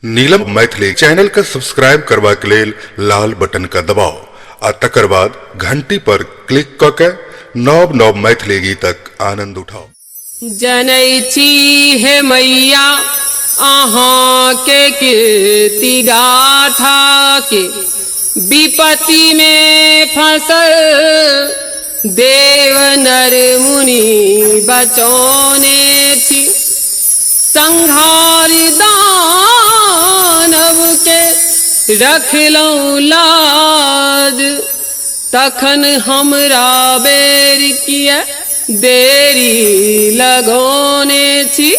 Neelam Maithili channel के subscribe करबाक लेल लाल बटन के दबाउ आ तकर बाद घंटी पर क्लिक कऽ के नव नव मैथिली गीतक आनंद उठाउ। जनै छी हे मैया अहाँके कीर्ति गाथा के विपत्ति में फसल देव नर मुनि बचौने छी। संहार दानव के रखलहुँ लाज, तखन हमरा बेर किया देरी लगौने छी।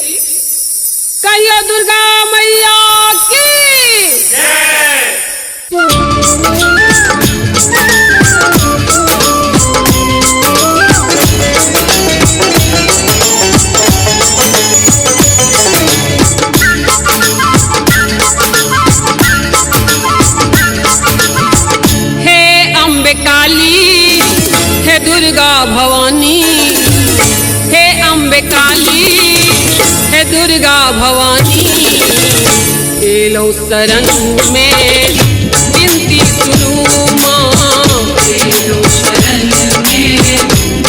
कहियो दुर्गा मैया की। हे अम्बे काली, हे दुर्गा भवानी, हे अम्बे काली, हे दुर्गा भवानी, एलहुँ शरण में विनती सुनू माँ। एलहुँ शरण में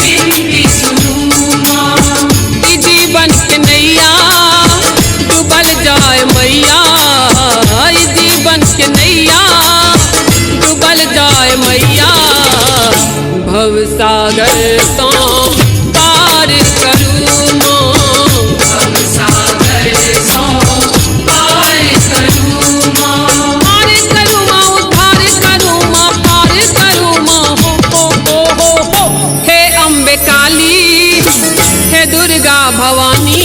विनती सुनू माँ। ई जीवन के नैया डूबल जाय मैया, ई जीवन के नैया डूबल जाय मैया, भव सागर सँ पार करू माँ। भव सागर सँ पार करू माँ। पार करू माँ, उद्धार करू माँ, पार करू माँ, हो हो हो हो हो। हे अम्बे काली, हे दुर्गा भवानी,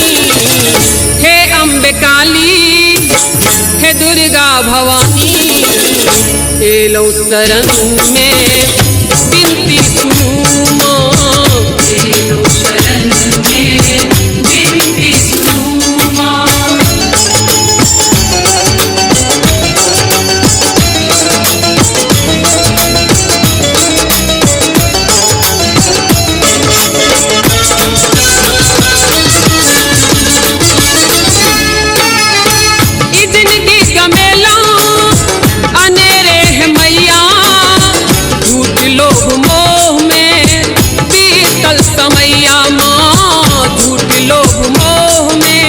हे अम्बे काली, हे दुर्गा भवानी, एलहुँ शरण में विनती सुनू माँ। एलहुँ शरण में विनती सुनू माँ। ई जिनगी गमेलहुँ अनेरे हे मैया, झूठ लोभ मोह में बीतल समैया माँ, झूठ लोभ मोह में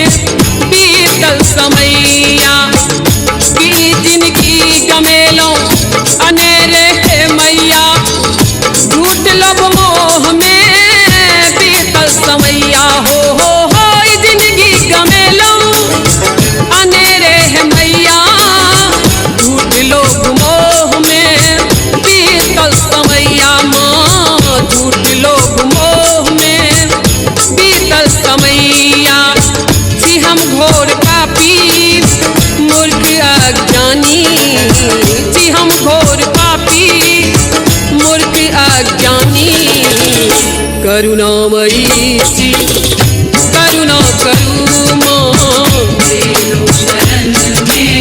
बीतल समैया। की जिनगी गमेलहुँ अनेरे हे मैया, झूठ लोभ मोह में बीतल समैया, हो हो हो। ई जिनगी गमेलहुँ अनेरे हे मैया, झूठ लोभ मोह में बीतल समैया माँ, झूठ लोभ मोह में बीतल समैया। छी हम घोर पापी मूर्ख अज्ञानी, छी हम घोर पापी मूर्ख अज्ञानी, करुणामयी छी करुणा करू माँ। एलहुँ शरण में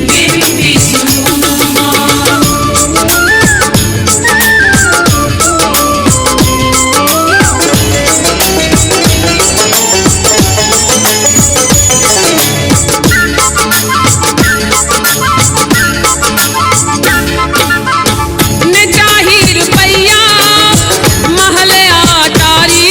विनती सुनू माँ। ने चाही रुपैया महल अटारी,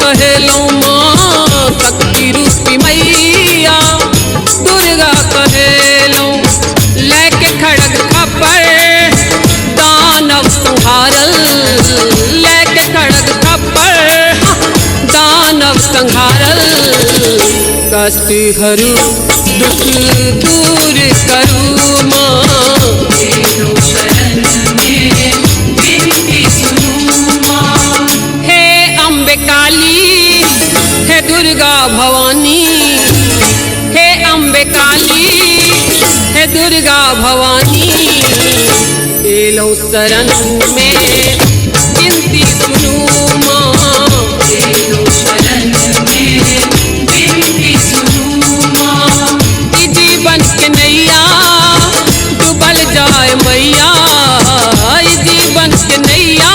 कहेलौं माँ, शक्ति रूपी मैया दुर्गा कहेलौं। लैके खड़ग खप्पर दानव संहारल, लैके खड़ग खप्पर दानव संहारल। कष्ट हरू दुख दूर करू माँ, एलो शरण में विनती सुनू माँ। हे अम्बे काली, हे दुर्गा भवानी, हे अम्बे काली, हे दुर्गा भवानी। एलो शरण में विनती सुनू माँ, एलो शरण में विनती सुनू माँ। ई जीवन के नैया डूबल जाए मैया, ई जीवन के नैया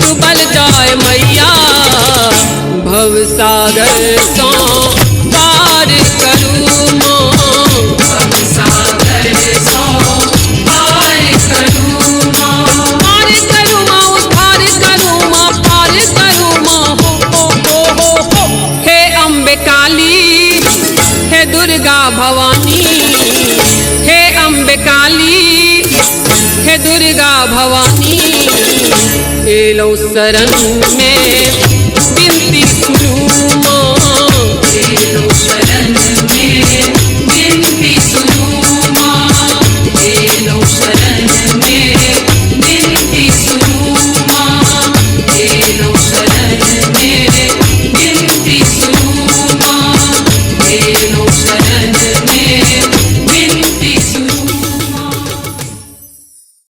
डूबल जाए मैया। भव सागर सौ पार करू माँ, भव सागर सो पार करू माँ। पार करू माँ, उद्धार करू माँ, पार करू माँ, हो हो हो हो हो। हे अम्बे काली, हे दुर्गा भवानी, हे अम्बे काली, हे दुर्गा भवानी। एलो शरण में विनती सुनू माँ, एलो शरण